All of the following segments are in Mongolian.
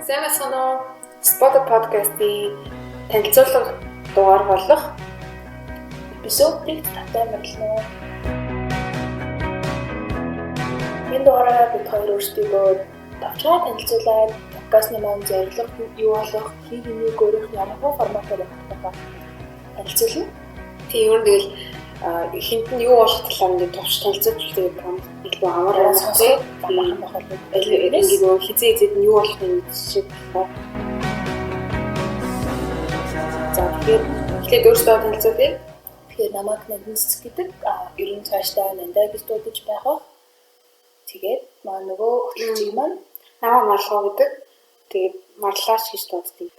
Сайн байна уу? Spot podcast-ийн танилцуулга дугаар болох эпизод 1 тавтай морилно. Энэ дугаараараа бид хоёр өөрсдийгөө товчхон танилцуулаад подкастны маань зорилго юу болох, хин хэнийг өөрөх ямар форматаар явах тухай танилцуулна. Тийм, ер нь тэгэл эхэнд нь юу болох талаар ингээд товч танилцуулж тэгээд танд илүү амар сонсох амархан байх болов. Ингээд нөгөө хизээ хизээд нь юу болох юм мэдчихээд байна. За, тэгэхээр эхлээд өөрсдөө танилцуулъя. Тэгэхээр намайг Нандин цэцэг гэдэг. Ер нь цаашдаа Нандаа гэж дуудаж байх ба. Тэгээд маа нөгөө хөтлөгчийг маань намайг Марлаа гэдэг. Тэгээд Марлаач гэж дууддаг.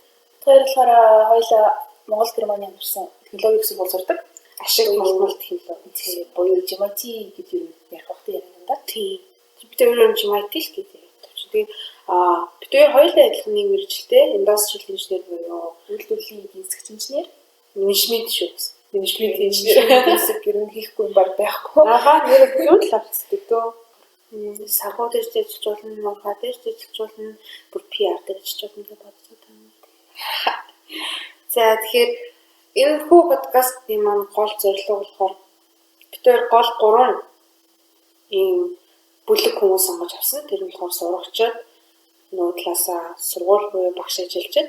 Тэр болохоор хоёлаа Монгол Германы амьдарсан технологи гэсэн боловсрудаг. Ашиг Монгол технологи буюу GMIT гэж юу ярих бах тийм юм да. Тийм. Бид өөр GMIT л гэж ярьдаг. Тэгээд бид хоёр хоёулаа адилхан нэг мэргэжилтэй industrial engineer буюу үйлдвэрлэлийн эдийн засгийн инженер, менежмент шүү. Менежмент инженер хэсэг ер нь хийхгүй юм баг байхгүй. Ахаа нэр юу л авчихдаг дөө. Санхүү дээр ч ажиллаж болно, мунхаа дээр ч ажиллаж болно, бүр PR дээр ажиллаж болно гэж бодож байна. За, тэгэхээр энэ хүү подкастны маань гол зорилго болохоор бид хоёр гол гурван ийм бүлэг хүмүүс сонгож авсан. Тэр нь болохоор сурагчид, нөгөө талаасаа сургууль буюу багш ажилчид,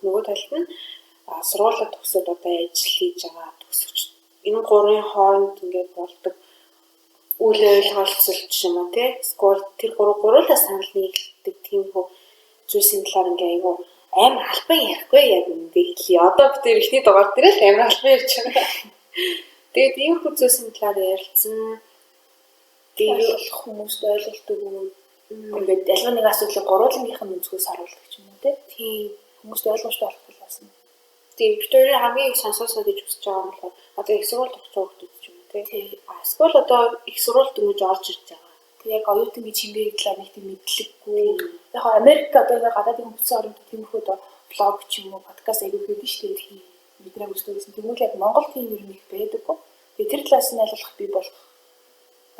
нөгөө талд нь сургуулиа төгсөөд одоо ажил хийж байгаа төгсөгч. Энэ гурвын хооронд ингээд болдог үйл ойлголцолч юм уу те. Эсвэл тэр гурвуулаа санал нийлдэг тийм хүү зүйлсийн талаар ингээ айгу амар албан ярихгүй яг үндэ хэлье. Одоо бид тэр эхний дугаар дээр л амар албан ярьж байгаа. Тэгээд ийм хүү зүйлсийн талаар ярилцсан. Тэгээд хүмүүст ойлголт өгөөд ингээд ялгаа нэг асуудлыг гурвуулангийнх нь өнцгөөс харуулдаг ч юм уу те. Тийм, хүмүүст ойлгомжтой болох талаас нь. Тийм, бид хоёрын хамгийн их сонсоосоо гэж хүсэж байгаа нь болохоор одоо их сургууль тогтцоо хүмүүс ч юм уу те. Эсвэл одоо их сургууль дөнгөж орж ирж байгаа. Тэг яг оюутан гэж хэмбэ талаар нэг тийм мэдлэггүй. Яг Америк одоо ингээ гадаадын хүмүүстээ оронд тиймэрхүү одоо блог ч юм уу подкаст аягүй хийдэг шүү дээ. Бидний өстөө гэсэн. Тэгвэл яг Монгол тийм юм их байдаггүй. Тэгээ тэр талаас нь аль болох бий болох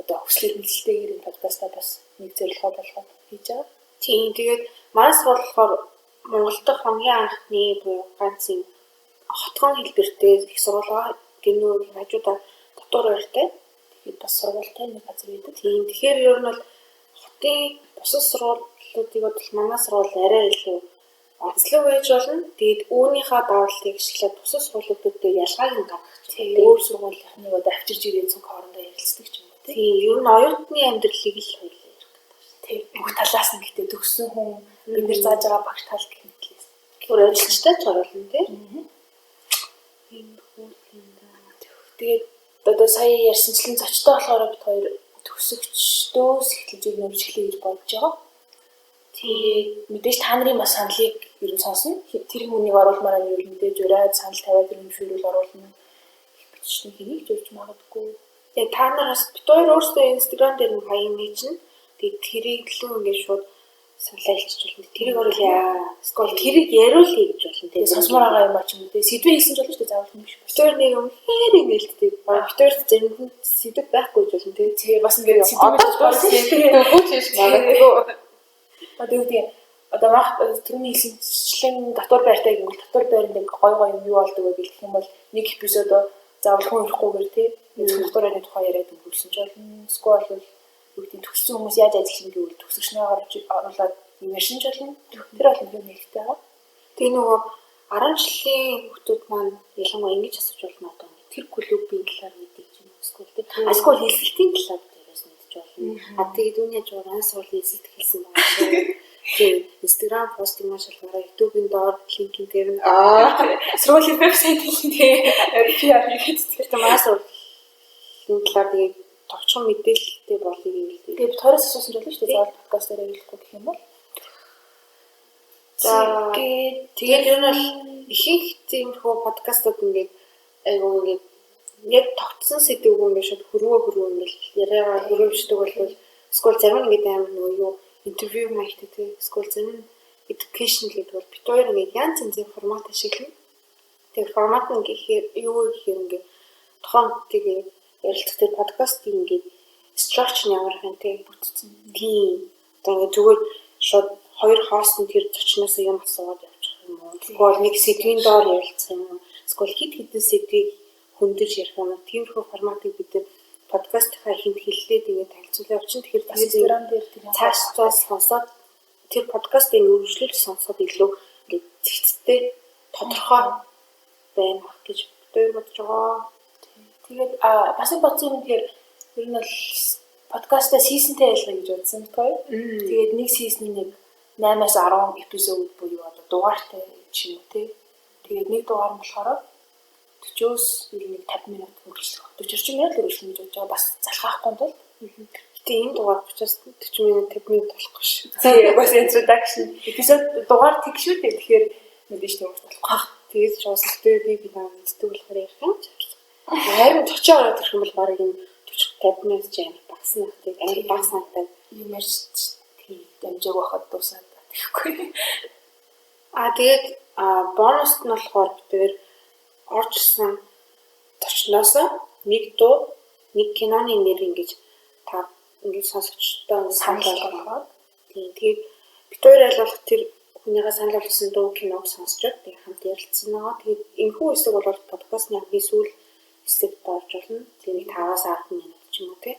одоо хүслээр нийлэлтэйгээр энэ подкастаа бас нэг зорилгоо болгоод хийж байгаа. Тийм, тэгээд манай сургууль болохоор Монгол дахь хамгийн анхны буюу ганц юм хотгон хэлбэртэй их сургууль байгаа. Тэр нөгөө хажуудаа дотор байртай. Тэгээд бас сургуультай нэг газар байдаг. Тийм, тэгэхээр ер нь бол хотын бусад сургуулиудыг бол манай сургууль арай илүү онцлог байж болно. Тэгээд үүнийхээ давуу талыг ашиглаад бусад сургуулиудад ялгааг нь гаргах. Тийм, өөр сургуулийнхныг одоо авчирч ирээд цуг хоорондоо ярилцдаг ч юм уу. Тийм, ер нь оюутны амьдралыг л хоёулаа ярих гэдэг байна. Тийм, бүх талаас нь гэхдээ төгссөн хүн бид нар зааж байгаа багш тал гэх мэтлээс. Өөр ажилчтай ч оруулна тий. Тийм хүү юм да. Тэгээд одоо сая ярьсанчлан зочтой болохоор бид хоёр төгсөгчдөөс эхэлж ер нь өмчлөе гэж бодож байгаа. Тэгээд мэдээж та нарын бас саналыг ер нь сонсно. Тэр хүмүүнийг оруулмаар нь ер нь мэдээж ураад санал тавиад ер нь зөвшөөрөл оруулна. Их бичсэн хэнийг ч урьж магадгүй. Тэгээд та нараас бид хоёр өөрсдөө Instagram дээр нь хаяг нээчин. Тэгээд тэрийг илүү ингээд шууд саналаа илчиж болно. Тэрийг оруулъя. Эсвэл тэрийг яриулъя гэж болно. Тэгээд сонсомоор байгаа юм а ч юм уу. Тэгээд сэдвээ хэлсэн ч болно шүү дээ. Заавал нь биш. Бид хоёр нэг юм хээр инээлттэй. Бид хоёр заримд нь сэдв байхгүй гэж болно. Тэгээд бас ингээд сэдв Одоо бас сэдвгүй ч биш магадгүй. Одоо юу гэдэг одоо мах түрүүний хэлсэнчлэн дотор байртай гэвэл дотор байранд ингээ гой гой юм юу болдог вэ гэх юм бол нэг эпизодоо заавал хүн ирэхгүйгээр тий дотор байрны тухай яриад өнгөрсөн ч болно. Эсвэл бол юу гэдэг төгссөн хүмүүс яаж ажиллах юм гэвэл төгсөгчнөө оруулаад юм ярьсан ч болно. Тэр бол юм нээлттэй байгаа. Тэгээ нөгөө 10 жилийн хүүхдүүд маань ялангуяа ингэж асууж болно одоо тэр клубын талаар мэдээж юм эсвэл тий. Эсвэл хэлсэлтийн талаар дээрээс мэдэж болно. Тэгээд үүний хажуугаар анс сургуулийн хэлсэлт хэлсэн байгаа шүү. Тийм, Instagram постыг маш олгороо YouTube-ийн доор линкийн дээр нь сургуулийн вебсайтыг тий PR хийгээд тэр манай сургуулийн талаар тэгээд товчхон мэдээлэлтэй болъё гэвэл тэгээд бид хоёроос асуусан ч болно шүү дээ. Заавал подкаст дээр ярилцахгүй гэх юм бол. За, тэгээд ер нь бол ихэнх тиймэрхүү подкастууд ингээд айгүй ингээд яг тогтсон сэдвгүй ингээд шууд хөрвөө ингээд яриагаа хөрвөмждөг бол эсвэл зарим нь ингээд амар нөгөө юу интервью маягтай тий эсвэл зарим нь education гэдэг бол бид хоёр ингээд янз янзын формат ашиглана. Тэгээд формат нь гэхээр юу вэ гэхээр ингээд тухайн тэгээ ярилцах тэр подкастыг ингээд structure нь ямар хэн тий бүтцэн. Тийм. Одоо ингээд зүгээр шууд хоёр хост нь тэр зочноос юм асуугаад явчих юм уу? Эсвэл нэг сэдвийн доор ярилцах юм уу? Эсвэл хэд хэдэн сэдвийг хөндөж ярих юм уу? Тиймэрхүү форматыг бид нар подкастынхаа эхэнд хэллээ, тэгээд танилцуулаа явуулчин. Тэгэхээр Instagram дээр тэр цаашдаа сонсоод тэр подкастыг үргэлжлүүлж сонсоход илүү ингээд зэгцтэй тодорхой байна гэж би бодож байгаа. Тэгээд бас нэг бодсон юм тэгэхээр ер нь бол подкастаа season тэй ялгая гэж бодсон бит хоёр. Тэгээд нэг season нэг 8-аас 10 эпизод буюу одоо дугаартай ч юм уу тий. Тэгээд нэг дугаар нь болохоор 40-оос ер нь 50 минут үргэлжлэх. 40 орчим минут л үргэлжлэнэ гэж бодож байгаа. Бас залхаахгүй тул. Гэтэ энэ дугаар учраас 40 минут 50 минут болохгүй шүү. Тийм бас introduction эпизод дугаар тэг шүү дээ. Тэгэхээр мэдээж тийм урт болохгүй. Тэгээд ч уусалтай би наа мэддэг болохоор ярих юм ч. Харин 40 ороод ирэх юм бол бараг энэ 40 50 минут ч амар багасна. Тэгээд амар бага санагдаад юм ярьж тийм дамжааг байхад дуусаад тэгэхгүй. Тэгээд бонуст нь болохоор бид нэр орж ирсэн зочноос нэг дуу, нэг киноны нэр ингэж та ингэж сонсогчдоо санал болгоод тийм тэгээд бид хоёр аль болох тэр хүнийхээ санал болгосон дуу киног сонсчод тэгээд хамт ярилцсан байгаа. Тэгээд энэхүү хэсэг бол подкастны хамгийн сүүл хэсэгт орж болно. Тэгээд 5-аас 10 минут ч юм уу тий.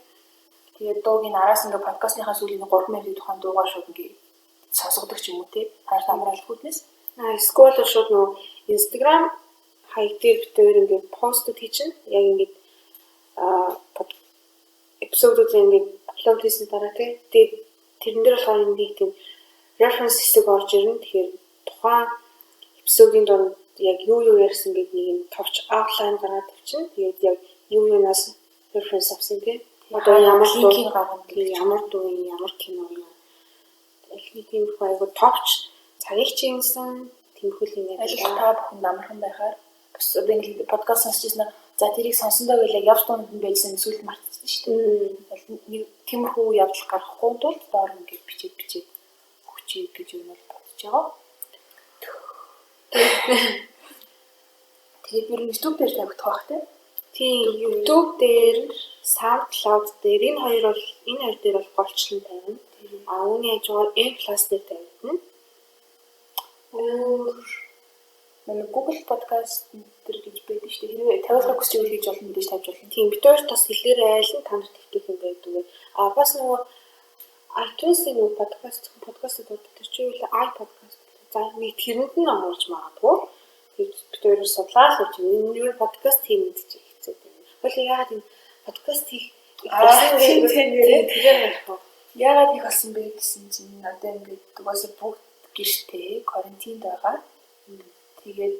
Тэгээд дууг нь араас ингээ подкастныхаа сүүлийн 3 минутын тухайн дуугаар шууд ингээ сонсгодог ч юм уу тий. Та амар алхүүднээс. Эсвэл шууд нөгөө Instagram хаяг дээр бид хоёр ингээ постууд хийчин. Яг ингээ эпизодууд ингээ upload хийсэн дараа тий. Тэгээд тэрэн дээр болохоор нэг тийм reference хэсэг орж ирнэ. Тэгэхээр тухайн эпизодын дунд яг юу юу ярьсан гэдэг нэг юм товч outline гаргаад тавьчихна. Тэгээд яг юу юунаас reference авсан тий. Одоо ямар link ийг гаргана гэх ямар дуу юм, ямар кино юм. Аль нэг тиймэрхүү айгу товч цагийг чимсэн тиймэрхүү юм яриа. Аль та бүхэнд амархан байхаар бас одоо ингэ подкаст сонсч ирсэн. За тэрийг сонсондоо гэлээ явж дунд нь байжсан сүлд мартчихсан шүү дээ. Нэг тиймэрхүү явдал гаргахгүй тулд доор ингэ бичээд бичээд өгчий гэж юм бол бодож байгаа. Тэгээд ер нь YouTube дээр тавигдах байх тий. Тийм, YouTube дээр, SoundCloud дээр энэ хоёр бол энэ хоёр дээр бол голчлон тавина. А үүний хажуугаар M+ дээр тавигдана. Өөр манай Google Podcast дээр гэж байдаг шүү дээ. Хэрвээ тавиулахыг хүсч байвал хийж болно, мэдээж тавьж болно. Тийм, бид хоёр тас хэлээрээ айл нь та нарт хэвтэх юм байдаг вэ. А бас нөгөө iTunes-ийн нөгөө подкастууд байдаг. Тэр чинь юу iPodcast. За нэг тэрэнд нь оруулж магадгүй. Бид хоёр судлаа л гэж энэ юу подкаст хийх гэж хэцүү юм. Хойлоо яагаад энэ подкаст хийх болсон бэ? Тэгэхээр яг яагаад хийх болсон бэ гэсэн чинь одоо ингээд угаасаа бүгд гэртээ карантинд байгаа. Тэгээд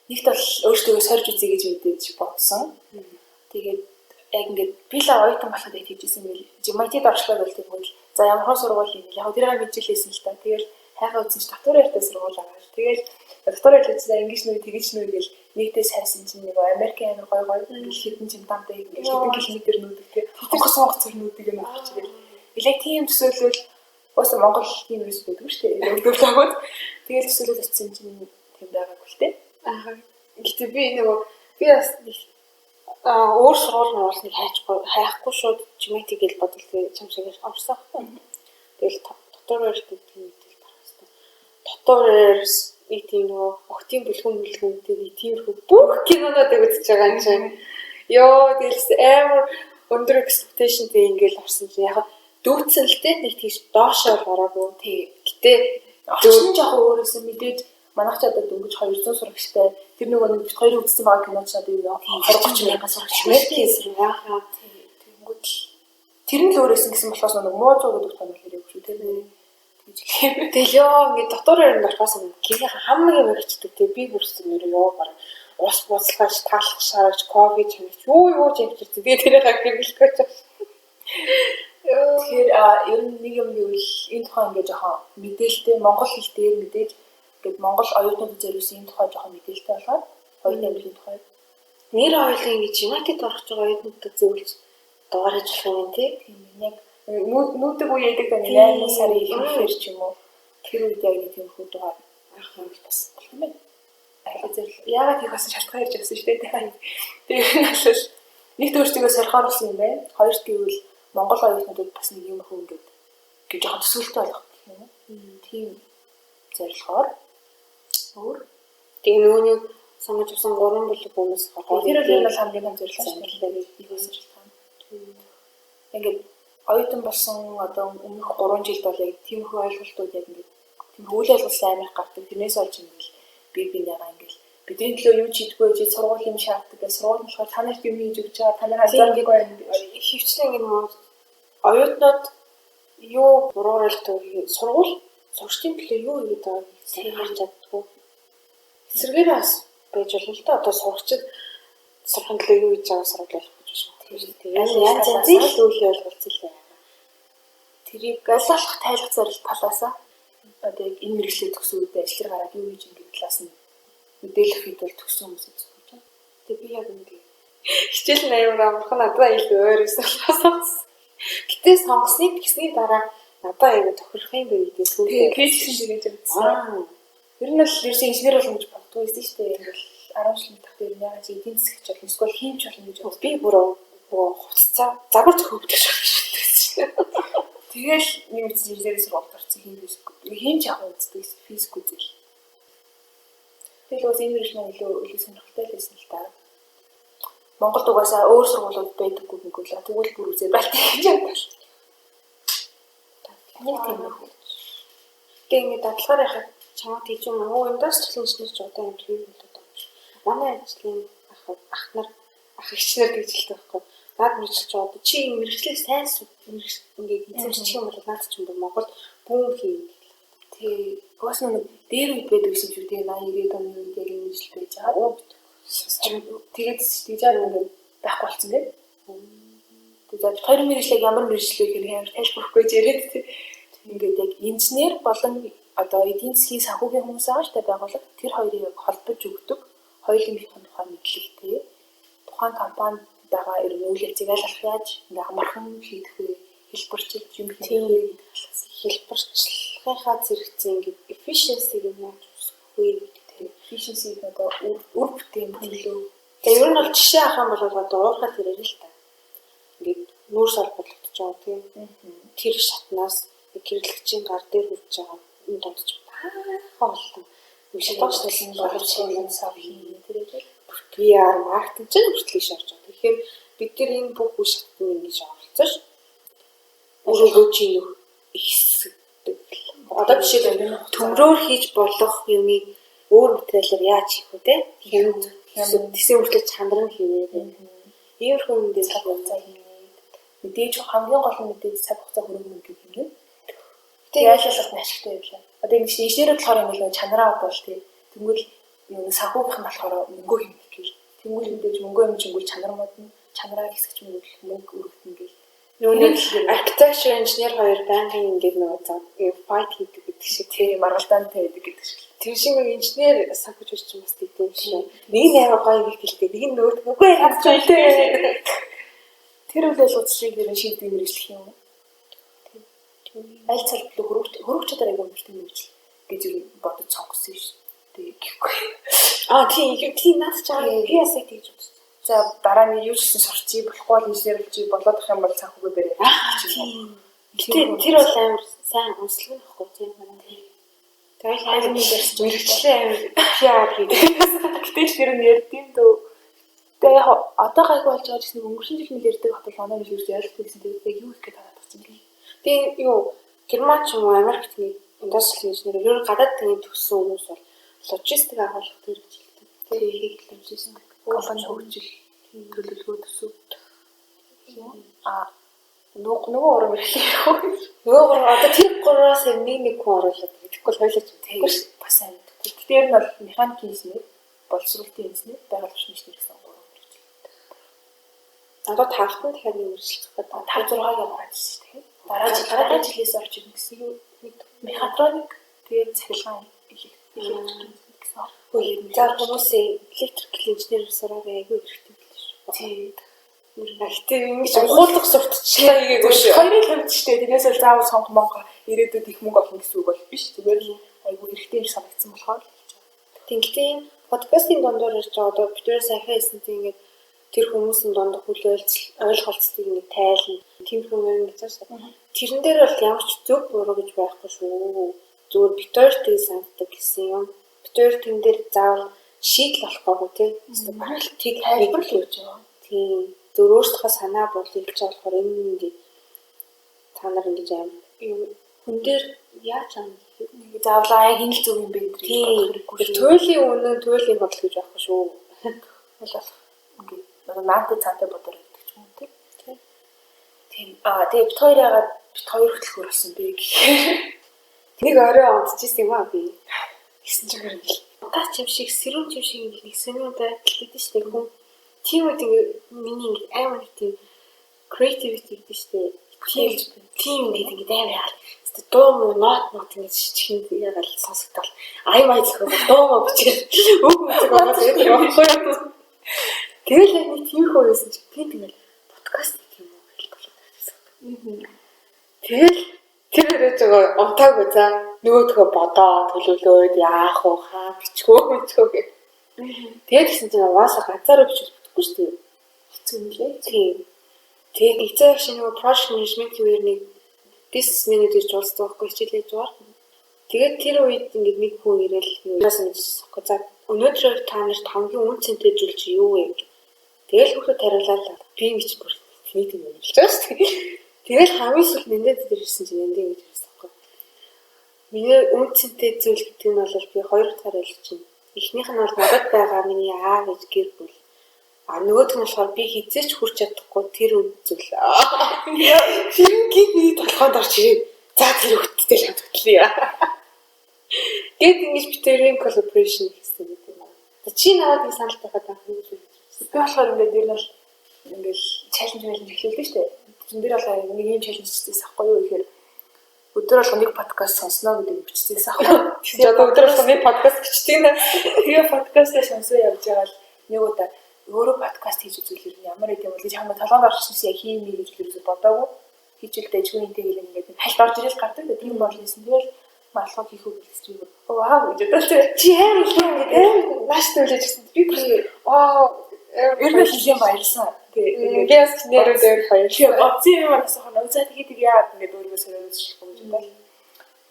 нэгт бол өөртөө сорж үзье гэж мэдээж бодсон. Тэгээд яг ингээд би л оюутан болоход яг тэгжсэн байл. MIT-д орчлоо гэл тэгвэл за ямар сургууль юм бэ? Яг тэрийг мэджилээсэн л та. Тэгэл хайхаа үзсэн чинь дотор ярьтай сургууль байгаа. Тэгэл дотор ярьтай за ингэж нү тэгэж нү гэл нэгдээ сайсан чинь нэг Америкийн амар гой гой хэдэн чимтамтай ингээд хэдэн километр нүүдэг тий. Онгоц онгоцор нүүдэг юм авч ирэл. Яг тийм төсөөлвөл уусаа Монгол тийм юус байдгүй шүү дээ. Өгдөг тэгэл төсөөлөл очсон чинь тийм байгаагүй л тий. Аа. Гэтэ би нөгөө би бас өөр сургууль муулныг хайхгүй шууд GMAT гэж бодвол чам шиг орсон байхгүй. Тэгэл дотор байртай тийм мэдээлэл гарах хэрэгтэй. Дотор нэг тийм нөгөө огтын бүлгэн бүлгэнтэй нэг тиймэрхүү бүх кинонуудыг үзэж байгаа юм чинь. Йоо тэгэл амар өндөр expectation тэй ингээл орсон чинь яг дүүцсэн л дээ нэг тийш доошоо гараагүй. Тий. Гэтэ орчин нь жоохон өөрөөсөө мэдээж манайх ч одоо дөнгөж 200 сурагчтай тэр нөгөө нэг бит хоёрын үзсэн байгаа кино ч одоо юу 20 30 мянган сурагч Америкийн сургаахаа. Тэнгүүд л тэр нь л өөрөөсөн гэсэн болохоос нэг муу зуу гэдэг тань хэрэггүй шүү тийм. Тэгж хэлээ. Тэгэл ёо ингээд дотор өрөнд орохоос гинийх хамгийн мөрчдөг тий би бүрсэн нэр ёо баг ус буцалгаач таалах шаарч кофе чамч юу юу ч авчирч тэгээ тэрийг хэрэглэх гэж. Тэгэхээр ер нь нэг юм гэвэл энэ тухай ингээд жоохон мэдээлэлтэй монгол хэл дээр мэдээж ингээд монгол оюутнуудад зориулсан энэ тухай жоохон мэдээлэлтэй болгоод оюутны амьдралын тухай нэр хоёлын ингэж United орох байгаа оюутнуудад зөвлөж дугаарж болох юм тий. Тийм яг нүүдэг үе яадаг даа 8 сарын ихэнхээр ч юм уу тэр үед яг нэг тийм хүү дугаар авах юм бас болох юм байна. Яагаад хийх болсон шалтгаан ярьж авсан шүү дээ. Тэгээд нь бол нэгт өөртөө сорихоор болсон юм байна. Хоёрт гэвэл монгол оюутнуудад бас нэг юм хүү ингээд гэж жоохон төсөөлтөй болгох гэх юм уу. Тийм зорилгоор өөр. Тэгээ нөгөө нэг сонгож авсан 3 бүлэг хүмүүс болохоор тэр бол энэ бол хамгийн том зорилго шүү дээ. Их ус шалтгаан. Ингээд оюутан болсон одоо өмнөх 3 жилд бол яг тиймэрхүү ойлголтууд яг ингээд тиймэрхүү үйл ойлголт амар их гардаг. Тэрнээс олж ингээд би бинийгаа ингээд бидний төлөө юу ч хийдэггүй чи сургууль юм шаарддаг гэх сургууль нь болохоор та нарт юм хийж өгч байгаа та нар анзаардаг байна. Хөвчлэн ингээд нөгөө оюутнууд юу буруугаар ойлгодог сургууль сурагчдын төлөө юу хийгээд байгааг сайн харж чаддгүй. Эсвэргээр бас байж болно л да. Одоо сурагчид сурахын төлөө юу хийж байгааг сургууль ойлгох гэж байна. Тийм. Янз янзын л үйл ойлголцол байна. Тэрийг ойлгох тайлах зорилт талаасаа одоо яг энэ мэргэжлээ төгсөн үедээ ажил дээр гараад юу хийж ингэдэг талаас нь мэдээлэх хэд бол төгсөн хүмүүс гэж бодож байна. Тэгээ би яг үнэ хичээл нь аюул амархан надад илүү өөр байсан болохоос. Гэтэ сонгосныг тэгсний дараа надад аюул тохирох юм бэ гэдэг сүүлдээ хийсэн шиг гэж бодсон. Ер нь бол ерөөсөө инженер болно гэж боддгоо байсан шүү дээ. Ингээл 10 жилийн тахт ер нь яагаад чи эдийн засгч болно эсвэл хиймч болно гэж бодсон. Би бүр хувцас загвар зохиогдох шиг шүү дээ. Тэгэл нэг үсэн инженерийн сургуульд орсон хийм физик. Хиймч яг үздэг физик үзэл. Тэгэл бас энэ мэргэжил маань илүү сонирхолтой л байсан л та. Монголд угаасаа өөр сургуулиуд байдаггүй гүнгүй л тэгвэл бүр үзээ байлт гэж бодлоо. Нэг тийм их. Тэгээ ингээд дадлагаар яхад чамаа тийж юм уу индастриал инженер ч одоо юм тийм болоод байгаа юм шиг. Манай ажлын ах нар ах эгч нар гэж хэлдэг байхгүй. Наад мэргэжил ч одоо чи энэ мэргэжлээ сайн ингээд эзэмшчих юм бол наад ч юм бол Монгол бүүн хий. Тий. Угаас нэг дээр үед байдаг гэсэн шүү дээ. 80 90 оны үед яг энэ мэргэжил байж байгаа. Тэгээд тэгж яа ингээд байхгүй болсон тийм. Тэгээд за хоёр мэргэжлийг ямар мэргэжил вэ гэхээр амар тайлбарлахгүй яриад тий. Ингээд яг инженер болон одоо эдийн засгийн санхүүгийн хүмүүс байгаа шүү дээ байгууллага. Тэр хоёрыг яг холбож өгдөг. Хоёулынх нь тухайн мэдлэгтэй. Тухайн компанид байгаа ер нь үйл явцыг аль болох яаж ингээ амархан шийдэх вэ? Хэлбэрчилж юм хийх вэ гэдэг талаас. Хэлбэрчлэлийнхаа зэрэгцээ ингээд efficiency-г яаж үүсгэх вэ гэдэг тийм. Efficiency-г одоо үр бүтээн төлөө. Тэгээ ер нь бол жишээ авах юм бол одоо уурхай тэрээр л та. Ингээд нүүрс холбогдож байгаа тийм. Тэр шатнаас хэрэглэгчийн гар дээр хүрч байгаа энэ донд ч баахан олон шатаачлалын боловсруулсан сав хийнэ тэрээр PR маркетинг ч хүртэл иш орж байгаа. Тэгэхээр бид нар энэ бүх үе шатны ингэж оролцож үр өгөөж нөх ихсдэг. Одоо жишээлбэл төмрөөр хийж болох юмыг өөр материалаар яаж хийх вэ те? Хямд тэсээ хүртэл чанар нь хийвэ. Иймэрхүү юм дээр цаг хугацаа хийнэ. Мэдээж хамгийн гол нь мэдээж цаг хугацаа хөрөнгө мөнгө хийнэ. Тэгээ айлуулалт нь ашигтай байлаа. Одоо ингэ чинь инженерүүд болохоор юм л чанараа бодвол тий. Тэнгүүл юу санхүүгийнх нь болохоор мөнгөө хэмнэх гээл. Тэнгүүл мэдээж мөнгөө хэмжингүүл чанар модно. Чанараа хэсэгч мөнгө өргөдөн гээл. Нүг architecture engineer хоёр байнгын ингээд нөгөө fight хийдэг гэдэг шиг тий маргалдаантай байдаг гэдэг шиг. Тэр шиг нэг инженер санхүүж ч бас тийм шиг. Нэг нь амар гоё их хэлдэг, нэг нь нөгөөд үгүй хадж байлээ. Тэр үйл явдлыг ер нь шийдвэр мэргэжлэх юм. Аль салбар хөрвөх чадвар аягүй өндөртэй мэргэжил гэж ер нь бодож сонгосон шүү дээ гэхгүй. Аа тийм наад ч аа би бас яг тэгж бодсон. За дараа нь юу ч гэсэн сурчий болохгүй бол инженер болчих болоод ах юм бол санхүүгээ бариад ч юм уу. Гэтэ тэр бол амар сайн онцлог нь баггүй тийм манай. Тэгэл амар мэргэжлээ амар PR хийдэг. Гэтэл тэр нь ярьд юм дөө. Тэгээ яг одоо гайгүй болж байгаа гэсэн өнгөрсөн жил мэл ярьдаг хотол манай мэл юус ойлгохгүй гэсэн тэгээд яг юу их гээд тагаад байгаа юм. Тэгээ юу Герман ч юм уу Америкт нэг индастриал инженер ер нь гадаад тийм төгссөн хүмүүс бол логистик агуулгах тэр гэж хэлдэг. Тэгээ логистик компани хөгжил төлөвлөгөө төсөв. А нөгөө гурван мэргэжил ярих уу? Нөгөө гурван одоо тэр гурваас нэг хүн оруулаад тэгэхгүй бол хоёулаа ч тэгэхгүй бас сайн мэдэхгүй. Гэтэ ер нь бол механикийн инженер, боловсруулалтын инженер, байгаль орчин инженер гэсэн гурван мэргэжил. Одоо тавт нь дахиад нэг мэргэжил зохиод 5 6-ыг гараад ирсэн шүү дээ. Дараа жилээс орж ирнэ гэсэн юу? Нэг мехатроник тэгээд цахилгаан электрик гэсэн. За хүмүүсийн электрикл инженер сураарай айгүй хэрэгтэй байл шүү. Тийм. Гэтэ ингэж ухуулах сурталчлаа хийгээгүй шүү. Хоёрын хэмж штэ. Тэрнээс л заавал сонгох монго ирээдүйд их мөнгө олно гэсэн үг бол биш. Зүгээр л айгүй хэрэгтэй юм санагдсан болохоор л хийж байгаа. Тийм. Гэтэ энэ подкастын дундуур ярьж байгаа одоо бид нар сайхан хэлсэн тийм ингээд тэр хүмүүсийн дундах үл ойлголцдог нэг тайлна. Тиймэрхүү юм гэж байна. Тэрэн дээр бол ямар ч зөв буруу гэж байхгүй шүү. Зүгээр бит хоёр тийг санадаг гэсэн юм. Бит хоёр тэн дээр заавал шийдэл болохгүй тий. Эсвэл бараг л тийг тайлбар л өгч байгаа. Тийм. Зүгээр өөрсдийнхөө санаа бодлыг хэлж байгаа болохоор энэ ингээд та нар ингэж аим юм хүн дээр яаж аам гэхээр нэг заавал яг энэ л зөв юм бэ гэдэг хэрэггүй шүү. Туйлын үнэн, туйлын бодол гэж байхгүй шүү. Бол болох ингээд наантай цаантай бодоор гэдэг ч юм уу тий. Тийм. Аа тэгээ бит хоёр яагаад бит хоёр хөтөлбөр болсон бэ гэхээр нэг орой унтчихсан юм аа би. Гэсэн чигээр ингээл утаач юм шиг, сэрүүн юм шиг ингээл нэг сонин байдал гэдэг шүү дээ хүн. Тийм үед ингээ миний ингээ амар нэг тийм creativity гэдэг шүү дээ. Тийм ингээд ингээд амар яагаад дуу муу нот нот ингэж шичих ягаал сонсогдол ай май зөхөр дуу муу бичээл үг мүзэг болоод байдаг байхгүй юу. Тэгэл яг нэг тиймэрхүү байсан чи би тэгэл подкаст гэх юм уу гэж болоод байсан. Тэгэл тэр өрөөж байгаа унтаагүй за нөгөөдхөө бодоо төлөвлөөд яах вэ хаа бичих үү бичих гэх. Тэгээд гисэн чинь угаасаа ганцаараа бичиж бүтэхгүй шүү дээ. Хэцүү юм лээ. Тийм. Тэгээд эцэг шиг нөгөө project management үеэр нэг бизнесмэнүүд ирж уулздаг байхгүй хичээлээ зугаар. Тэгээд тэр үед ингээд нэг хүн ирээл юунаас ингэж асуухгүй. За өнөөдөр та нарт хамгийн үн цэнтэй зүйл чи юу вэ гэх. Тэгэл хүүхдүүд хариулаад би ингэж бүр тэнийг тийм юм хэлж байгаа шүү дээ. Тэгэл хамгийн сүүлд нэндээ дээр ирсэн чинь нэндээ ингэж хэлсэн байхгүй. Миний үн цэнтэй зүйл гэдэг нь бол би хоёр утгаар ойлгож байна. Эхнийх нь бол надад байгаа миний аав ээж гэр бүл. А нөгөөх нь болохоор би хизээч хүрч чадахгүй тэр үн зүйл. Тэр гинт миний толгойд орж ирээд за тэр хөлттэй л хамт хөтлөе. Гэт ингэж би тэрийн collaboration хийсэн гэдэг юм аа. Чи надад нэг санал тавиад анх юу гэж би болохоор ингээд ер нь бол ингээд challenge challenge эхлүүлдэг шүү дээ. Тэрэн дээр бол нэг юм challenge хийчихсэн аахгүй юу гэхээр өдөр болгон нэг подкаст сонсно гэдэг биччихсэн аахгүй. Тэр одоо өдөр болгон нэг подкаст бичдэг нэ. Тэгээ подкастаа сонсоо явж байгаа л нэг удаа өөрөө подкаст хийж үзвэл ер нь ямар юм бол гэж хамаа толгойд орчихсон яг хиймээ гэж ерөөсө бодоагүй. Хийчихэл дэжгүй энэ тэгэл ингээд хальт орж ирэл гардаг. Тийм бол хийсэн. Тэгэл малгай хийх үү гэж би вау гэж бодсон. Чи амар их юм ингээд амар нааш төлөж ирсэн. Би бүр вау ер нь хэлэн баярлсан. Тэгээ би бас нэрээ дээр баярлсан. Бодсон юм аа асуух нь. За тэгээ тэг яагаад ингээд өөрийгөө сориод үзчихгүй гэж бодлоо.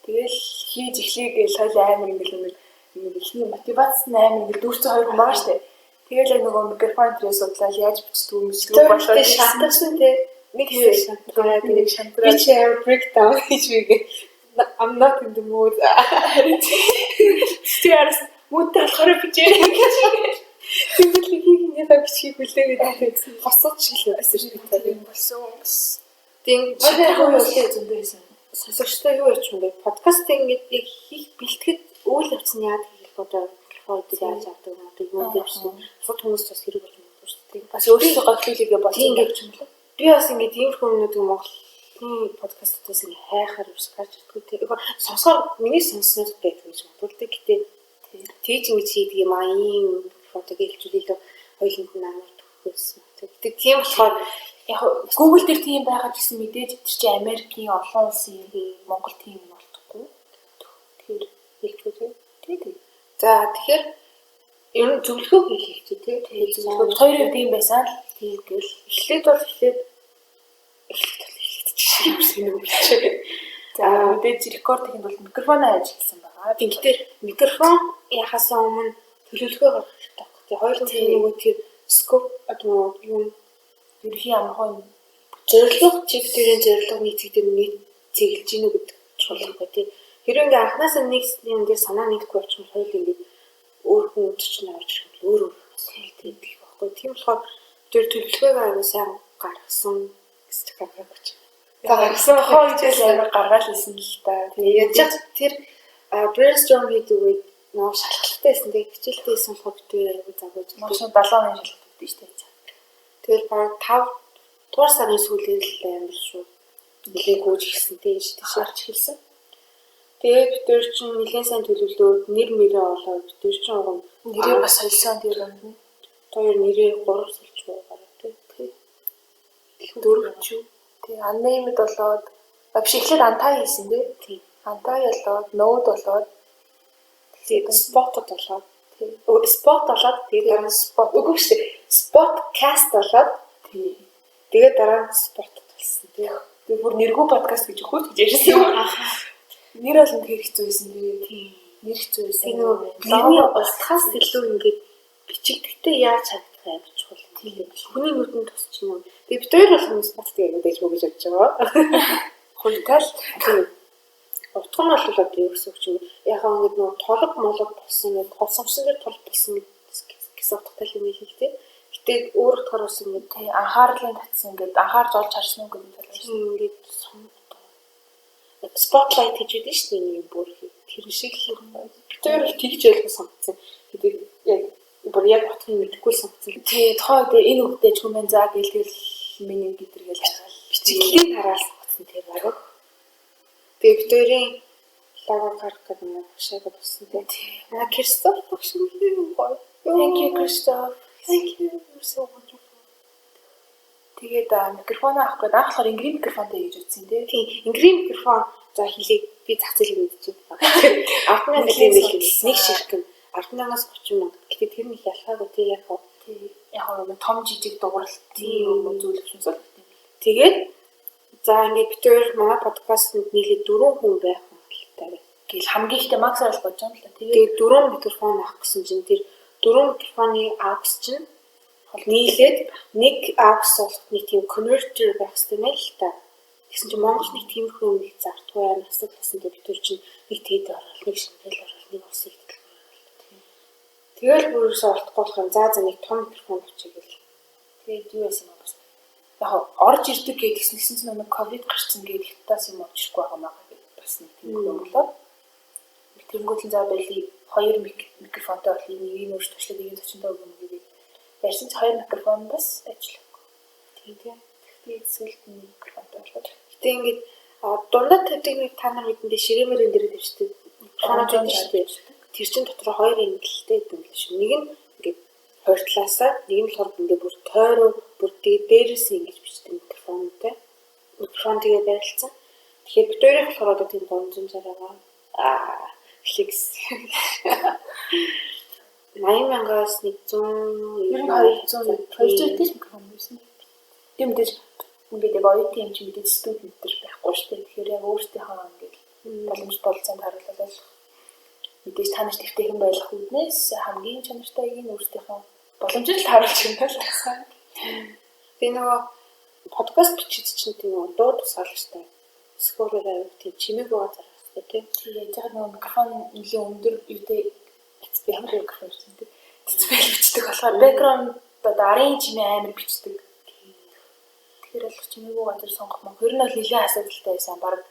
Тэгэл хийж эхлэе гэж хойл амар ингээд нэг эхний мотивац нь амар ингээд дүүрсэн хоёр хүн байгаа штэ. Тэгэл яг нөгөө микрофон тэрээс судлаад яаж бичдэг юм бичлэг болоод шантарсан тий. Нэг хэсэг шантраад нэг шантраад би чи амар breakdown хийж бигээ. I'm not in the mood. Харин чи яарас мүүдтэй болохоор бичээрэй гэж. Тэгвэл хийхийнхээ бичгийг хүлээгээд босоод шиг л байсан шүү дээ. Тийм болсон. Тийм манай юу зөндөө байсан. Сонсогчтой юу яч юм бэ? Подкаст ингээд яг хийх бэлтгэд үйл явц нь яадаг гэх одоо микрофон дээр яаж авдаг юм одоо юу гэж байна. Бусад хүмүүс бас хэрэг болж магадгүй шүү дээ. Бас өөрсдөө гохлуулгээ болсон ингээд юм лээ. Би бас ингээд иймэрхүү юмнуудыг Монголын подкастуудаас ингээд хайхаар юус гарч ирдэггүй тийм. Сонсохоор миний сонсснууд байдаг гэж магадгүй л дээ. Гэтэ тэгж ингэж хийдэг юм аа ийм фотог хэлжүүлээ хоёуланд нь амар төгссөн. Гэтэ тийм болохоор яг Google дээр тийм байгаа гэсэн мэдээж тэр чинь Америкийн олон улсын Монгол тийм юм болтохгүй. Тэгэхээр хэлчихүү тийм. Тийм. За тэгэхээр ер нь зөвлөгөө хийх тий. Зөвлөгөө хоёр хувьд юм байсан л тийм гэл эхлээд бол эхлээд эхлээд юм бичээ. За мэдээж рекорд хийхэд бол микрофоноо ажилласан байгаа. Тэгэхдээ микрофон яхасаа өмнө төлөвлөгөө гаргах хэрэгтэй байхгүй. Тэгээ хоёулын нөгөө тэр скоп одоо юу ерөнхий амархан зорилго чиг дээрээ зорилго нэг цэг дээр нэг цэглэж гинүү гэдэг чухал байхгүй тий. Хэрвээ ингээ анханасаа нэг юм дээр санаа нийлэхгүй болчихвол хоёул ингээ өөр хүн өдөр чинь орж ирэх юм өөр өөр асуудал байхгүй. Тийм болохоор тэр төлөвлөгөөгөө аягүй сайн гаргасан гэж гаргаагүй чи. За гаргасан хоо гэж амар гаргаал исэн л та. Тэгээ яаж тэр brainstorm хийдэг үед нөгөө шалгалттай байсан тэг хичээлтэй байсан болохоор бид хоёр аягүй завгүйж. Маш 70 оны шалгалт өгдөө шүү дээ. Тэгэл бараг 5 дугаар сарын сүүлээр л амар шүү. Нилээн гүйж эхэлсэн тийм шүү дээ. Гарч эхэлсэн. Тэгээд бид хоёр чинь нилээн сайн төлөвлөөд нэр мөрөө олоод бид хоёр чинь уг нэрээ бас сольсон тэр юм. Хоёр нэрээ 3 сольж байгаа тий. Дөрөв ч юу. Тий, unnamed болоод биш эхлээд anti хийсэн тий. Тий. Anti болоод node болоод тэгээд spot болоод тий. Spot болоод тэгээд дараа нь spot үгүй шүү дээ. Spotcast болоод тий. Тэгээд дараа нь spot болсон тий. Тэгээ бүр нэргүй подкаст гэж өгөх гэж ярьсан юм. Нэр бол үнэхээр хэцүү байсан тий. Нэр хэцүү байсан. Тийм нөгөө нэрний утгаас илүү ингээд бичигдэхдээ яаж чадах амар чухал юм тийм. Хүний нүдэнд тусч юм. Тэгээ бид хоёр бол хүмүүс бацдаг аягүй дэж мөгөж явж байгаа. Хуйтай л тийм. Утга нь бол одоо юу гэсэн үг чинь яг ингээд нөгөө толго молго болсон ингээд голсомсон дээр толго болсон гэсэн утгатай юм хэл тээ. Гэтэ өөр утгаар бас ингээд тий анхаарлын татсан ингээд анхаарч олж харсан уу гэдэг талаар ингээд spotlight гэж үүдэн шүү дээ нэг бүр тэр шиг л юм байна. Бид хоёр бол тэгж ойлгож сонгоцсон. Тэгээд яг бүр яг утгыг мэдэхгүй сонгоцсон. Тий тухайн үед энэ үгтэй ч юм за гээл тэгэл миний гэдэргээл хараад бичиглэлийг хараад сонгоцсон тэр баг. Тэгээд бид хоёрын лого гарах гэдэг юм багшаагаа болсон тий. Аа Кристоф багш юм гоё. Thank you Christoph. Thank you. You're so wonderful. Тэгээд микрофон авах гээд анх болохоор ингрийн микрофонтой хийж үзсэн тий. Тийм, ингрийн микрофон за хэлийг би зах зээлийг мэдчихэв. 10,000 гэлээ нэг ширхэг 10,000-аас 30,000. Гэтэ тэр нэг ялгаагүй тий яг хаа. Тий. Яг нэг том жижиг дууралт тийм юм зүйлвшинс бол тийм. Тэгээд за ингээд бид хоёр манай подкастэнд нийлээд 4 хүн байх магадлалтай байна. Гэл хамгийн ихтэй максаар л бодож байгаа юм л та. Тэгээд 4 микрофон авах гэсэн чинь тэр 4 микрофоны aux чинь нийлээд нэг aux болох нэг тийм конвертер байх хэрэгтэй мэн л та. Тэгсэн чинь Монгол нэг тиймэрхүү юм их зардгүй амар асуудал болсон. Тэгээд бид тэр чинь нэг тэд орол, нэг шингэл орол, нэг улсын хэтэл орол. Тэгэл бүр ерөөсөө олдохгүй болох юм. За нэг том микрофон авчиг гэл. Тэгээд юу байсан юм бас. Яг орж ирдэг гэж тэгсэн чинь нэг ковид гарсан гэж хятадаас юм орж ирэхгүй байгаа маа гэж бас нэг тийм юм болоод. Тэнгүүт нь за байли хоёр микрофонтой бол нэг нь өөртөө тушлаад нэг нь зочинтой өгнө гэдэг. Ярьсан чи хоёр микрофон бас ажиллахгүй. Тийм тийм. Тэгээд сүүлд нь микрофонтой болоод. Гэтэ ингээд дундад тавьдаг нэг та нар мэдэндээ ширэмэрэн дээр тавьчихдаг микрофонууд байдаг шүү дээ. Тэр чин дотор хоёр ангилалтай гэдэг юм л шүү. Нэг нь ингээд хоёр талаасаа, нэг нь болохоор ингээд бүр тойроо бүр дээрээс ингэж бичдэг микрофонтой. Микрофон тэгээ байрлалцсан. Тэгэхээр бид хоёрын болохоор одоо тийм 360 байгаа. Аа флекс. 80,000-аас 100 ер нь 200 200 тийм микрофон байсан. Тийм мэдээж ингээд яг оюутан юм чи мэдээж студи энэ байхгүй шүү дээ. Тэгэхээр яг өөрсдийнхөө ингээд боломж болцоонд харуулаад мэдээж та нарт эвтэйхэн байх үүднээс хамгийн чанартайг нь өөрсдийнхөө боломжтой л харуулж юм л тасаа. Тэгээ нөгөө подкаст бичиж чинь тийм үү дуу тусгаалагчтай. Скороор аяг тийм чимээгүй газар хэрэгтэй тийм. Тэгээ яг нөгөө микрофон нэлийн өндөр юутэй ямар микрофон юм бэ? Децибел бичдэг болохоор бэкграунд одоо арын чимээ амар бичдэг. Тэгэхээр бол чимээгүй газар сонгох мөн. Ер нь бол нэлийн асуудалтай байсан. Бараг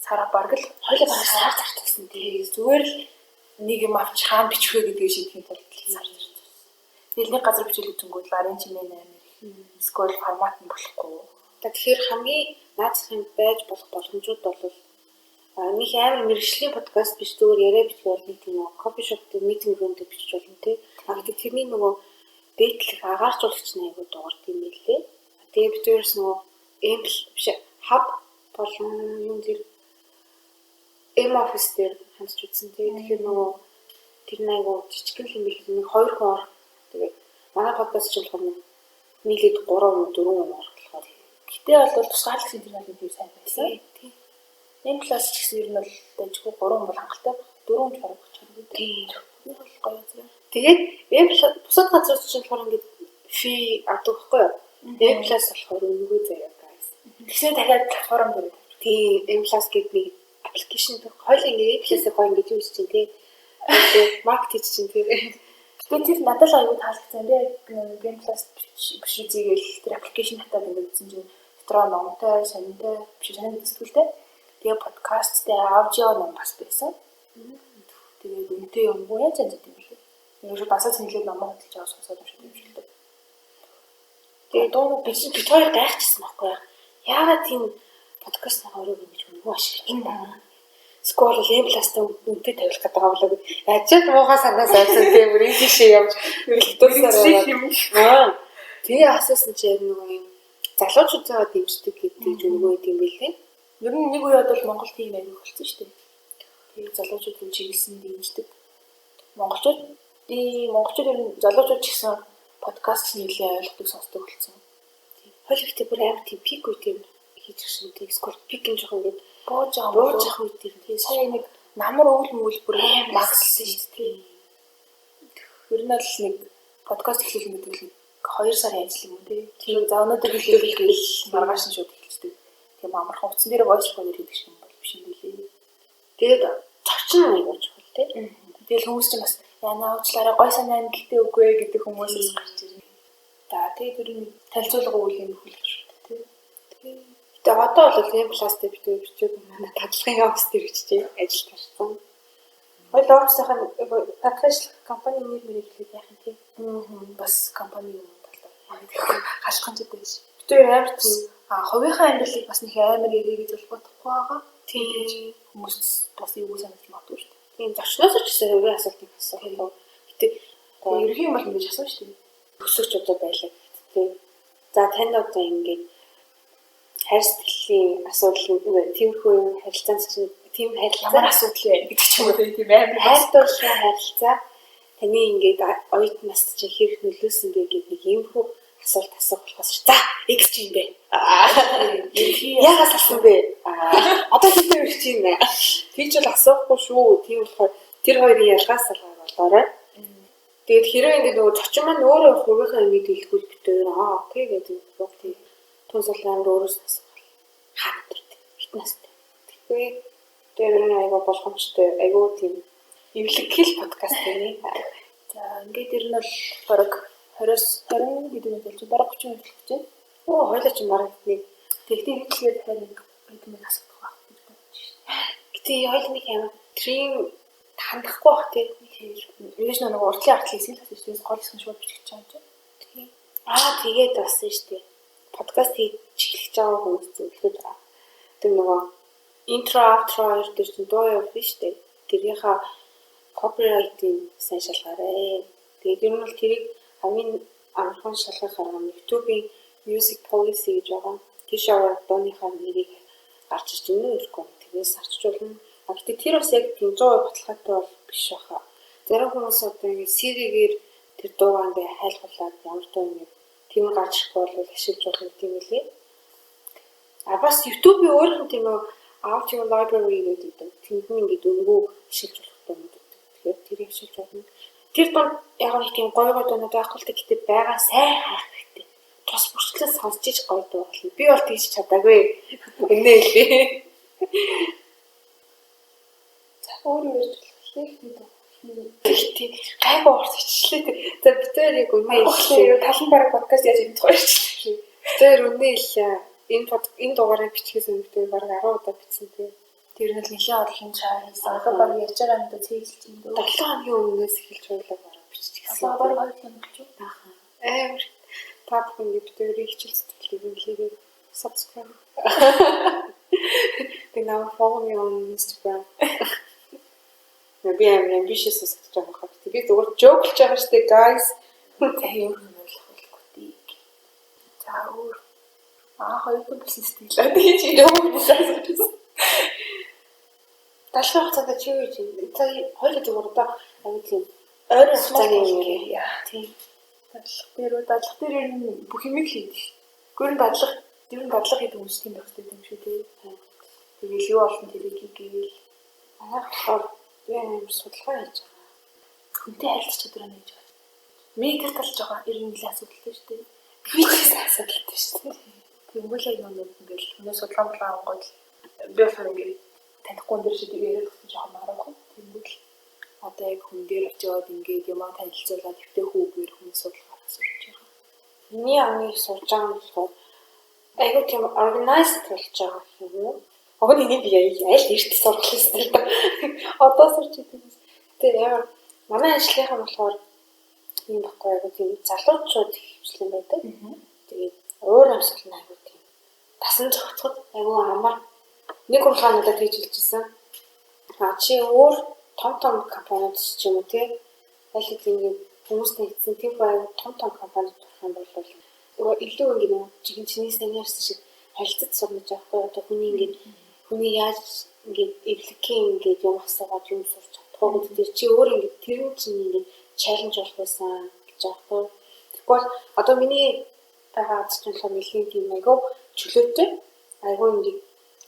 сараа бараг л хоёулаа бараг сар зарцуулсан тий. Зүгээр л нэг юм авч хаана бичих вэ гэдгийг шийдэхин тулд сар зарцуулсан. Тэгэл нэг газар бичил үзэнгүүт арын чимээ амар их. Эсвэл формат нь болохгүй. Тэгэхээр хамгийн наад захын байж болох боломжууд бол нэг амар мэрэгжлийн подкаст биш зүгээр яриа бичих бол нэг тийм нөгөө кофе шоп дээр митинг рум дээр бичиж болно тий. А гэхдээ тэрний нөгөө дээдлэх агааржуулагч нь айгүй дуурд юм билээ. Тэгээ бид өөрөөс нөгөө M биш хаб болон юм тэр M office дээр хандж үзсэн тий. Тэгэхээр нөгөө тэр нь айгүй жижигхэн юм билээ. Нэг 2 хүн орох. Тэгээд манай подкаст чинь болохоор нийлээд 3 хүн 4 хүн орох болохоор. Гэтэ бол тусгаарлах интернет нь тийм сайн байсан. Тийм. M plus ч гэсэн ер нь бол дайггүй 3 бол хангалттай. 4 ч бараг очих. Тийм. Энэ бол гоё зэрэг. Тэгээд M plus бусад газрууд чинь болохоор ингээд фи авдаг байхгүй юу? M plus болохоор үнэгүй заяа guys. Тэгсэн дахиад платформ дээр тавьчих. Тийм, M plus гэдэг нэг аппликейшн хойл ингээд M plus-ыг гоё ингээд юу чинь тий. Тэгээд маркет чинь тий. Тэгээд тэр надад л аюу таалагдсан. Би яг M plus биш үзийгээл тэр аппликейшн хатаад ингээд үзсэн чинь дотроо номтой, сонинтой, биш сонин сэтгүүлтэй. Тэгээ подкасттай аудио ном бас байсан. Тэгээд үнэтэй юмгүй янз янз юм билээ. Нэг шууд дансаа цэнгэлээд номоо хөдөлж аваад сонсоод уншаад юм шиг л дээ. Тэгээд дуу бид хоёр гайхчихсан байхгүй юу? Яагаад тийм подкаст нэг өрөөг ингэж үнэгүй ашиглаж байна? Эсвэл бол M plus-тай үнэтэй тавилах гэдэг байгаа болоо. Ажид муухай санаа сайсан тийм бүр энэ тийшээ явж ерөлтөөсөөр яваад. Тэгээ асуусан чинь яг нөгөө юм залуучуудаа дэмждэг гэдэг ч үнэгүй юм билээ. Ер нь нэг үе бол Монгол тийм аяг болсон шүү дээ. Тэгээ залуучууд нь чиглэсэн дэмждэг. Монголчууд ер нь залуучууд ч гэсэн подкаст нэлээ ойлгодог сонсдог болсон. Хойл ихтэй бүр амар тийм пик үе тийм хийж шиг тийм эсвэл пик юм жоохон ингээд бууж байгаа бууж явах үед тийм сая нэг намар өвөл мөвөл бүр макслсан шүү дээ. Ер нь л нэг подкаст эхлэх гэдэг л 2 сарын ажил юм уу тий. Тийм за өнөөдөр эхлэх гээл маргааш нь шууд эхэлждэг. Тийм амархан утсан дээр voice recorder хийдэг шиг юм бол биш юм билээ. Тэгээд зочин айгуу чухал тий. Тэгэл хүмүүс чинь бас яана уучлаарай гой санаа амьдалтай үгүй гэдэг хүмүүсээс гарч ирнэ. За тэгээд ер нь танилцуулга үйл юм хүлэх шүү дээ тий. Тэгээ одоо бол M Plus дээр битүү бичээд манай дадлахын офис дээр биччихээ ажил тарсан. Хоёул офисынхаа профешнл компани нэр мэрийг хэлээд яах юм тий. Бас компани юм талаа. Халахын ч гэдэг ш. Битүү амар тийм хувийнхаа амьдралыг бас нэг амар ярих гэж бол бодохгүй байгаа. Тийм хүмүүс бас эвгүй санагдаж магадгүй шүү дээ. Тийм зочноос ч гэсэн хувийн асуултыг асуух. Гэтэ ерөнхий юм бол ингэж асууж шүү дээ. Өсөгч одоо байлаа гэдэг. За танд одоо ингэж хайр сэтгэлийн асуудал тиймэрхүү юм харилцаанд чинь тийм харилцаа ямар асуудал вэ гэдэг ч юм уу тийм амар хайр дурлалын харилцаа таны ингээд оюутан наст чинь хэрэг нөлөөсөн бэ гэдэг нэг иймэрхүү асуулт асуух болохоос за X чи юм бэ? Яагаас алсан бэ? Одоо хэдэн үрч юм бэ? Тэгж бол асуухгүй шүү. Тийм болохоор тэр хоёрын ялгаас салгаа болоорой. Тэгээд хэрвээ ингээд нөгөө зочин маань өөрөө хувийнхаа юмыг хэлэхгүй битээр аа окей гэдэг юм. Тийм. Түнс бол амар өөрөөс нь асуух. Хаана төрт? Хит настай. Тэгэхгүй тэр нь айгүй болгоомжтой, айгүй тийм эвлэгхэл подкаст юм. За ингээд ер нь бол бараг 20-с 20 гэдэг нь болж бараг 30 минут болж байна. Оо хоёлаа чи бараг нэг тэгтээ хэрэглэхээр 21 гэдэг нь асуух байх гэж бодож шин. Гэтэ хоёул нэг юм трим хандахгүй бах тий. Мэдээж нэг уртлын артлын хэсэг л байсан шүү дээ. Гол хэсэг нь шууд бичиж байгаа юм чи. Тий. Аа тэгээд болсон шүү дээ. Подкаст хийж эхлэж байгаа хүмүүс зөвлөхөд тэр нөгөө интро аутро хоёр дээр чинь дуу явуулна шүү дээ. Тэрийнхаа copyright-ийг сайн шалгаарай. Тэгээд ер нь бол тэрийг хамгийн амархан шалгах арга нь YouTube-ийн Music Policy гэж байгаа. Тийш ороод дууныхаа нэрийг гарч ирж байна уу ирэхгүй. Тэрнээс арчиж болно. Гэхдээ тэр бас яг тийм 100% баталгаатай бол биш баха. Зарим хүмүүс одоо ингэ Siri-гээр тэр дуугаа ингээ хайлгуулад ямар дуу юм тийм гарч ирэхгүй бол ашиглаж болно тийм үлээ. А бас YouTube-ийн өөрийнх нь тийм audio library гэдэг тэнд нь ингээд өнгөө ашиглаж болох дуунууд өгдөг. Тэгэхээр тэрийг ашиглаж болно. Тэр дунд яг нэг тийм гоё гоё дуунууд байхгүй л гэхдээ байгаа сайн хайх хэрэгтэй. Тус бүрчлэн сонсч иж гоё дуу болно. Би бол тэгж чадаагүй. Үнэ хэлээ. За өөр юу ярьж болох вэ? Тэгтээ гайгүй урт ичлээ. За бид хоёр яг үнэ хэллээ. Талан бараг подкаст яаж юм тухай ярьчлаа. Бид хоёр үнэ хэллээ. Энэ дугаарыг бичгээс өмнө бид хоёр бараг 10 удаа бичсэн тийм. Тэр нь нэлээд олон чай хийсэн. Одоо бараг ярьж байгаа юмдаа цээжилж юм дөө. 7 хоногийн өмнөөс эхэлж хоёулаа бараг биччихсэн. Одоо бараг 2 хоног ч юм. Ааха. Амар та бүхэн бид хоёрын хичээл зүтгэлийг үнэлээгээ subscribe. Тэг now follow me on Instagram. Би амар ambitious сонсогдож байгаа хаа. Би зүгээр joke-лж байгаа штэ guys. За юм ойлгох болохгүй тий. За өөр хоёр дахь болсон сэтгэлээ. Тэгээ чи юм гэсэн. Далайн хугацаанд чи юу хийж байна? За хоёул зүгээр одоо аюу тийм ойрын хугацааны юм яриа. Тийм. Дадлах дээр ер нь бүх юмыг хийдэг. Гүрэн дадлах, ер нь дадлах хийдэг хүмүүс тийм байх хэрэгтэй юм шүү дээ. Тэгэл юу олон тэрийг хийгээл. Манайх болохоор би амар судалгаа хийж байгаа. Хүнтэй харилцах чадвараа нээж байгаа. Миний тэр тал жоохон ер нь нэлээд асуудалтай шүү дээ. Би ч гэсэн асуудалтай шүү дээ. Тэнгүүл яг юм ингээл өнөө судалгаа болоо ангууд би болохоор ингээд танихгүй хүн дээр шиг яриад болсон жоохон мараахан. Тэнгүүл одоо яг хүн дээр очиод ингээд юмаа танилцуулаад эвтэй хүүгээр хүмүүс судалгаа сурч байгаа. Миний амыг сурж байгаа нь болохоор айгүй тийм organized болж байгаа юм уу? Уг нь энийг би аль эрт сургалсан л да. Одоо сурч идэв. Тэгээ ямар манай ажлынхан болохоор юм баггүй айгүй тийм залуучууд хвчлэн байдаг. Тэгээд уур амьсгал нь айгүй тийм тасан зохицоход айгүй амар. Нэг урилга надад хийж хэлжсэн. А чи өөр том том компаниуд ч юм уу те аль хэдийн ингээд хүмүүстэй хийсэн тийм айгүй том том компаниуд орох юм бол илүү ингээд нэг жигэн чиний сайн ярьсан шиг харилцаж сурна гэж аахгүй одоо хүний ингээд хүний яаж ингээд эвлэхийн ингээд юм асуугаад юм сурч чадах уу гэдэг чи өөр ингээд тэр нь чинь ингээд чаленж болох байсан гэж аахгүй. Тэгвэл одоо миний байгаа аз чинь болохоор нэлийн тийм айгүй чөлөөтэй. Айгүй ингээд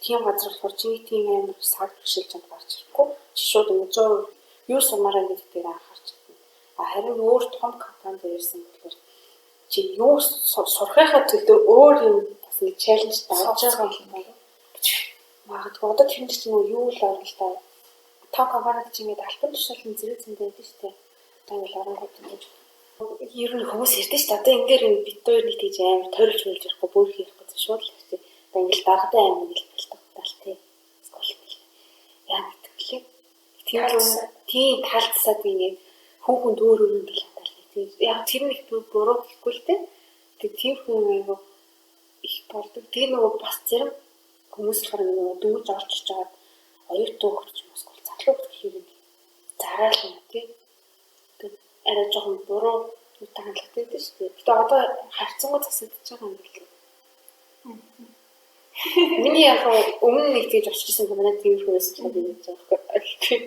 тийм газар болохоор чиний тийм амар саг бэрхшээл чамд гарч ирэхгүй. Чи шууд ингээд 100% юу сурмаараа гэдэг дээр анхаарч чадна. А харин өөр том компанид ирсэн болохоор чи юу сурахынхаа төлөө өөр юм бас нэг challenge давж байгаа юм байна. Магадгүй одоо тэр чинь нөгөө юу л орно л та. Том компанид чи ингээд албан тушаалын зэрэг зэндээ байдаг шүү дээ. Одоо ингээд оронгууд ингээд ер нь хүмүүс ярьдэн шүү дээ. Одоо энэ дээр бид хоёр нэг тийж амар тойролж мөлж ярихгүй бөөрх ярихгүй шууд л ярьчих. Одоо ингээд даргатай амар ингээд бэлтгэл тий. Скол яа гэдэг лээ. Тийм тийм талцсаад ингээд хүн хүнд өөр өөр ингээд хатаал. Тийм яг тэр нэг буруу гэхгүй л дээ. Тэг тийм хүн айгу их болдог. Тэр нөгөө бас зарим хүмүүс болохоор нөгөө дөнгөж орж иж байгаад оюутан хөгч юм эсвэл залуу хөгч гэх юм зараал юм тий. Тэг арай жоохон буруу юутай хандлагатай байдаг шүү дээ. Гэтэ одоо харьцангуй засагдчихж байгаа юм билээ. Миний яг өмнө нэг тэгж очижсэн юм байна. Тиймэрхүү байсан ч юм гэж байгаа байхгүй.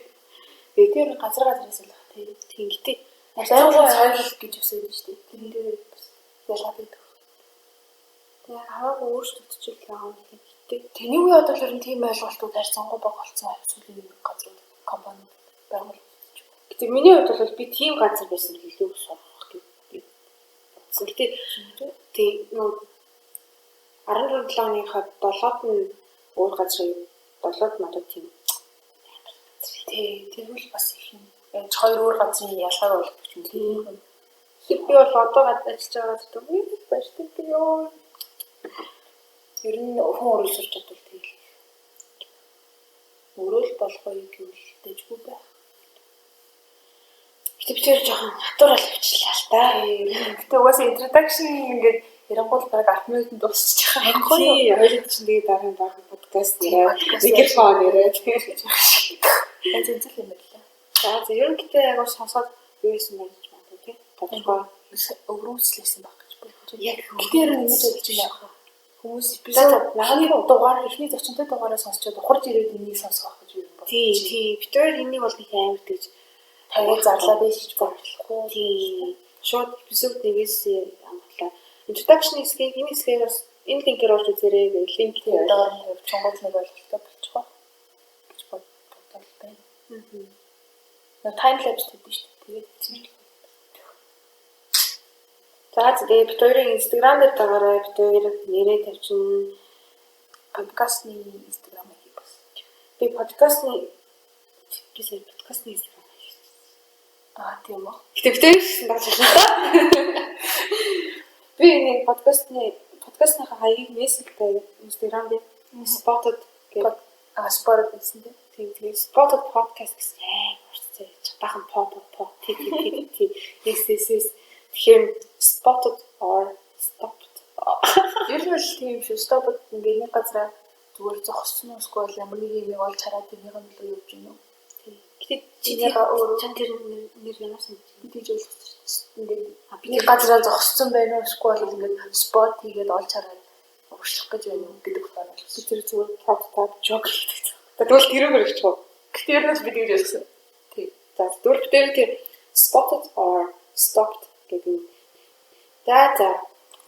Тэгээ тэр газар газраас л бах тий. Тийм гэтээ байнгын соёл гэж бас байдаг шүү дээ. Тэрэн дээр бас ялгаад байдаг. Тэгээ хаваагүй өөрчлөгдөж байгаа юм лээ. Гэтэ тэний үе одоо л ер нь тийм ойлголтууд харьцангуй бага болсон сүүлийн нэг газрууд компаниуд байгуулагдчих. Гэтэ миний хувьд бол би тийм газар байсан л илүү сурах гэж би бодсон. Гэтэ тийм нөгөө 14 оныхоо 7-д нь өөр газар 7-д надад тийм тий тэгвэл бас их юм. Яаж хоёр өөр газрын ялгааг ойлгох юм тийм. Би бол одоо ажиллаж байгаа газар их баяртай би ёо. Ер нь хүн өөрөө сурч чадвал тэгэл. Өөрөө л болохгүй гэвэл дэжгүй байх. Гэтэ би тэр жоохон хатуурал явчихлаа л та. Гэтэ угаасаа introduction ингээд ярангуул баг 10 минутанд дуусчих байгаа байхгүй юу? Хоёулаа чинь тэгээ дараагийн баг подкаст яриа, микрофон яриа тэгээд янз янз юм байна. За за ер нь гэтээ яг сонсоод юу юм бэ гэж боддог тий. Тодорхой өврүүцлээсэн баг гэж бодож байна. Яг гэтээ ер нь ингэж бодож байна. Хүмүүс эпизод эхний дугаар, эхний зочинтой дугаараа сонсчод ухарж ирээд энийг сонсох байх гэж юу юм бэ? Тий, тий. Бид хоёр энийг бол нэг амар тэгж тавиад зарлаад байж гэж бодлохгүй. Тий. Шууд эпизод 1-ээс амглаа. Introduction хэсгийг энэ хэсгээр бас энэ линкээр орж үзээрэй гэх линк доор нь явчихгууд нэг ойлголттой болчих واخ гэж бодол байна. Аа. Time lapse гэдэг шүү дээ. Тэгээд эцэг. За тэгээ бид хоёрын Instagram дээр дагаарай. Бид хоёр нэрээ тавьчин подкастны Instagram хийг бас. Би подкастны би сая подкастны Instagram хийсэн. Аа тийм үү. Гэтэ бид хоёр дагаж байна та. Би нэг подкастныхаа хаягийг нээсэн Instagram дээр Spotted гэдэг Spotted гэсэн тийм. Тийм тийм Spotted podcast гэсэн амар уртцаа яж. Бахан по по по T T T T S S S. Тэгэхээр spotted or stopped. Ер нь л тийм шүү. Stopped ингээд нэг газараа зүгээр зогссон уу эсвэл ямар нэг юм олж хараад тэрнийх нь төлөө явж гинүү. Тийм. Гэтэ чинийга өөрөө чам тэр нэр ямар санагдаж байна? Би тийж ойлгосон. Ингээд нэг газараа зогссон байна уу эсвэл ингээд спот хийгээд олж хараад урагшлах гэж байна уу гэдэг утгаар ойлгосон. Би тэр зүгээр prototype joke гэдэг. Тэгвэл тэрүүгээр өгчих үү? Гэтэ ер нь л би тэгж ойлгосон. Тийм. За тэгвэл бид тэр spotted or stopped гэдэг. За за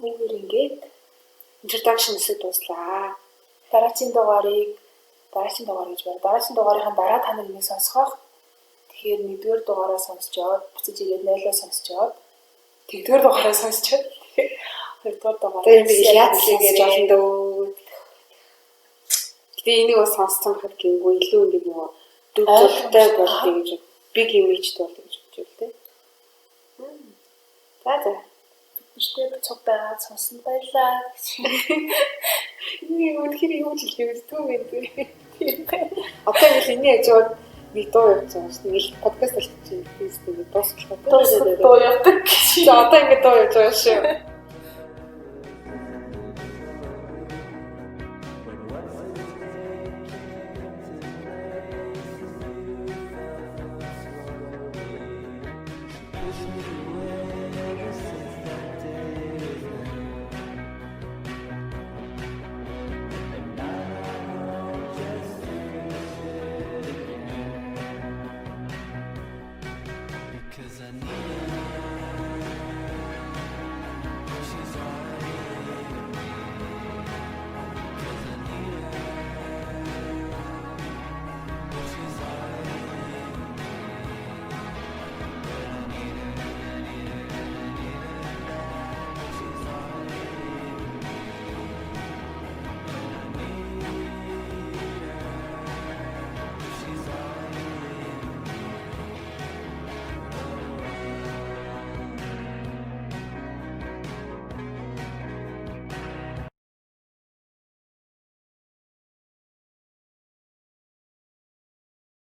үүгээр ингээд introduction хэсэг дууслаа. Дараагийн дугаарыг дараагийн дугаар гэж байна. Дараагийн дугаарынхаа дараа та нар энийг сонсгох. Тэгэхээр нэгдүгээр дугаараа сонсчоод буцаж ирээд 0-оо сонсчоод тэгдүгээр дугаараа сонсчоод хоёрдугаар дугаар. Тэгээд яаж хийгээд болно дөө. Гэтэ энийг бас сонсцсон хад гингүй илүү ингээд нөгөө дүр зурагтай болдгийг гэж big image болдог гэж бодож байна те. За за. Биднэртэй цуг байгаа сонсон баярлаа. Энийг үнэхээр юу ч хэлэх юм бэ тийм. Тийм байна. Одоо ингээл энэний хажууд нэг дуу явж байгаа шүү. Ингээл подкаст болчих чинь тийс нэг дуусчихлаа. Дуу явдаг. За одоо ингээд дуу явж байгаа шүү.